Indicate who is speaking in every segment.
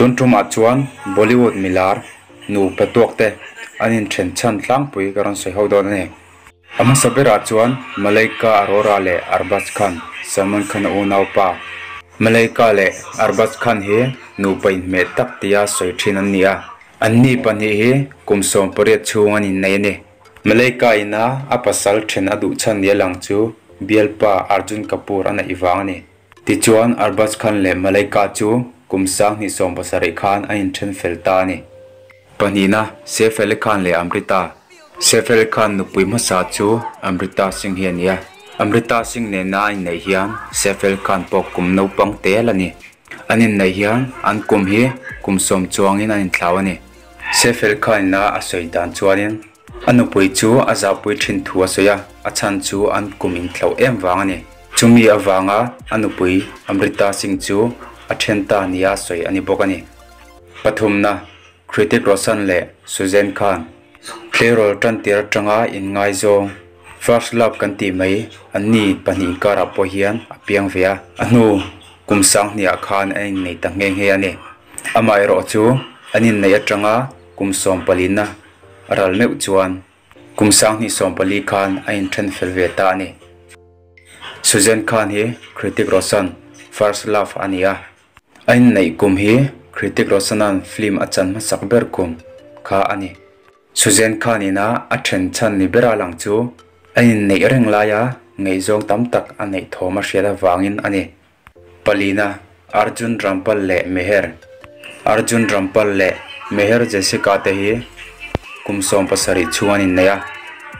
Speaker 1: Tun tumah chuan Bollywood milar nupa tuak te an inthen chhan tlangpui ka rawn sawi ho dawn a ni. A hmasa berah chuan Malaika Arora leh Arbaaz Khan, Salman Khan-a unaupa. Malaika leh Arbaaz Khan hi nupa inhmeh tak tia sawi thin an ni a, anni pahnih hi kum 18 chhung an innei a ni. Malaika ina a pasal then a duh chhan nia lang chu bialpa Arjun Kapoor a neih vang a ni. Tichuan Arbaaz Khan leh Malaika chu kum 2017 khan an inthen fel ta a ni. Pahnihna, Saif Ali Khan leh Amrita. Saif Ali Khan nupui hmasa chu Amrita Singh hi a ni a. Amrita Singh nena an inneih hian Saif Ali Khan pawh kum naupang tel a ni. An inneih hian an kum hi kum 10 chuangin an inthlau a ni. Saif Ali Khan ina a sawi dan chuanin a nupui chu a zahpui thin thu a sawi a, a chhan chu an kum inthlauh em vang a ni. Chumi avanga a nupui Amrita Singh chu a then ta nia sawi a ni bawk a ni. Pathumna, Hrithik Roshan leh Suzanne Khan tleirawl tan tir atanga inngaizawng, first love kan tih mai, anni pahnih inkarah pawh hian a piang ve a. A hnu kum 2000 khan an innei ta nghe nghe a ni. Amaherawh chu an inneih atanga kum 14 na ral meuh chuan kum 2014 khan a inthen fel ve ta a ni. Suzanne Khan hi Hrithik Roshan first love a ni a. A inneih kum hi Hrithik Roshan-a'n film a chan hmasak ber kum kha a ni. Suzanne Khan ina a then chhan ni bera lang chu a inneih reng laia ngaihzawng tam tak a neih thawm a hriat avangin a ni. Palina, Arjun Rampal leh Meher. Arjun Rampal leh Meher Jessica te hi kum 17 chhung an innei a,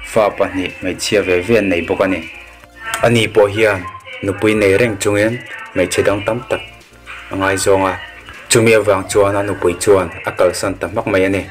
Speaker 1: fa pahnih hmeichhia ve ve an nei bawk a ni. Ani pawh hian nupui nei reng chungin hmeichhe dang tam tak a ngaizawng a, chumi avang chuan a nupui chuan a kalsan ta hmak mai a ni.